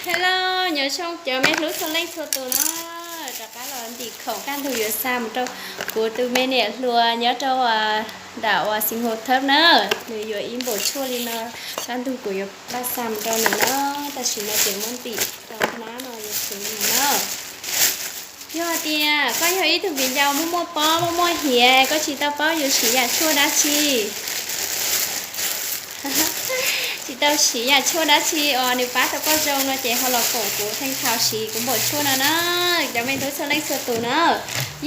Hello, nyob zoo cov me hlub txhua leej txhua tus na, rov qab los ntim khoom kaj ntug yuav xa mus rau kuv tus me niam hluas nyob rau nram uas Xeev Khuam Thawb na, nws yuav ib npaum tshuaj li no, kaj ntug kuv yuav xa mus rau nws na, tam sim no ces muab ntim rau hnab no yuav txwv nws na. Yog tias koj yog ib tug viv ncaus muaj muaj pob muaj muaj hiav, koj tsis tau paub yuav siv yam tshuaj dab tsi, tsis tau siv yam tshuaj dab tsi uas nws pab tau koj zoo no ces ho los koom kuv theej thaus siv kuv npaum tshuaj no na, cov me hlub txhua leej txhua tus na.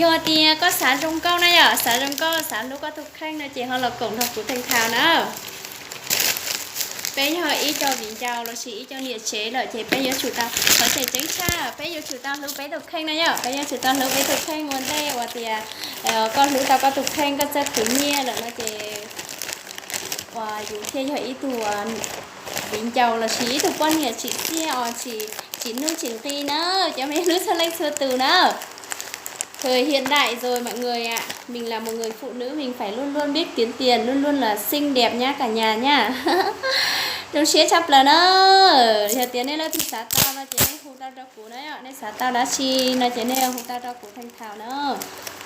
Yog tias koj xav zoo nkauj na yom, xav zoo nkauj xav hlub koj tus kheej no ces ho los koom nrog kuv theej thaus na. Peb yog ib co viv ncaus lossis ib co niam tsev lawm ces peb yuav tsum tau, qhov tseem ceeb tshaj peb yuav tsum tau hlub peb tus kheej na yom, peb yuav tsum tau hlub peb tus kheej ua ntej uas tias koj hlub tau koj tus kheej koj txawj khwv nyiaj lawm no ces uas yus thiaj yog ib tug viv ncaus lossis ib tug poj niam tsim txiaj os, tsim nuj tsim nqi na, cov me hlub txhua leej txhua tus na. Thời hiện đại rồi mọi người ạ, mình là một người phụ nữ mình phải luôn luôn biết kiếm tiền, luôn luôn là xinh đẹp nhá cả nhà nhá. Zoo siab tshaj plaws na. Yog tias nej leej twg xav tau no ces nej hu tau rau kuv na yom, nej xav tau dab tsi no ces nej hu tau rau kuv theej thaus na.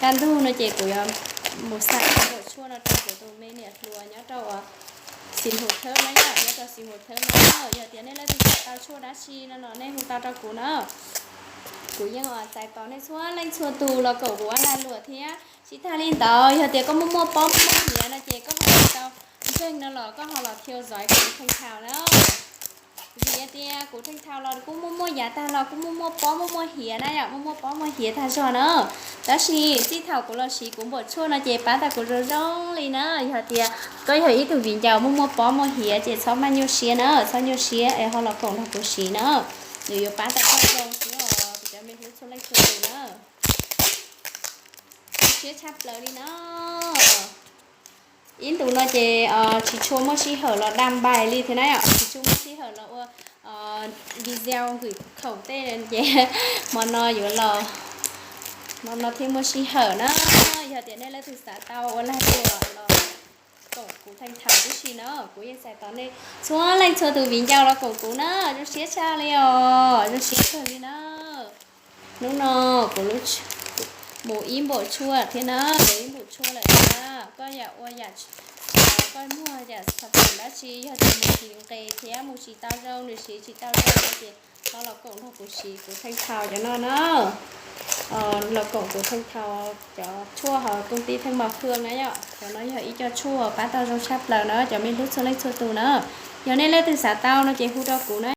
Kaj ntug no ces kuv yuav mus xa npaum tshuaj no rau kuv tus me niam hluas nyob rau uas Xeev Khuam Thawb na yom, nyob rau Xeev Khuam Thawb na. Yog tias nej leej twg xav tau tshuaj dab tsi no no nej hu tau rau kuv na. Kuv yeej txais tos nej txhua leej txhua tus los koom kuv ua lag luam thiab. Tsis tag li ntawd yog tias koj muaj muaj pob muaj muaj hiav no ces koj ho tau ntseeg no los koj ho los theo dõi kuv theej thaus na. Vim tias kuv theej thaus los kuj muaj muaj yav tag los kuj muaj muaj pob muaj muaj hiav na yom, muaj muaj pob muaj hiav tag zog na. Tab sis txij thaum kuv los siv kuv npaum tshuaj no ces pab tau kuv zoo zoo li na. Yog tias koj yog ib tug viv ncaus muaj muaj pob muaj hiav ces txhob maj nyuaj siab na, txhob nyuaj siab es ho los koom nrog kuv siv na. Nws yuav pab tau koj zoo xwb os kuv cov me hlub txhua leej txhua tus na. Siab tshaj plaws li na. Ib ntus no ces tsis tshua muaj sij hawm los đăng bài li thiab na yom, tsis tshua muaj sij hawm los ua video gửi khẩu tej ces hmo no yuav los, hmo no thiaj muaj sij hawm na. Yog tias nej leej twg xav tau ua lag luam los koom kuv theej thaus tib si na, kuv yeej txais tos nej txhua leej txhua tus viv ncaus los koom kuv na, zoo siab tshaj li os, zoo siab kawg li na. Hnub no kuv mus ib npaum tshuaj thiab na, mus ib npaum tshuaj lawm thiab. Koj yam ua yam, koj muag yam xas pam dab tsi yog tias mus tsis nqes thiab mus tsis tau zoo, nws siv tsis tau zoo no ces ho los koom nrog kuv siv kuv theej thaus cov no na. Los koom kuv theej thaus cov tshuaj hauv công ty Thanh Mộc Hương na yom, cov no yog ib co tshuaj pab tau zoo tshaj plaws na cov me hlub txhua leej txhua tus na. Yog nej leej twg xav tau no ces hu rau kuv na.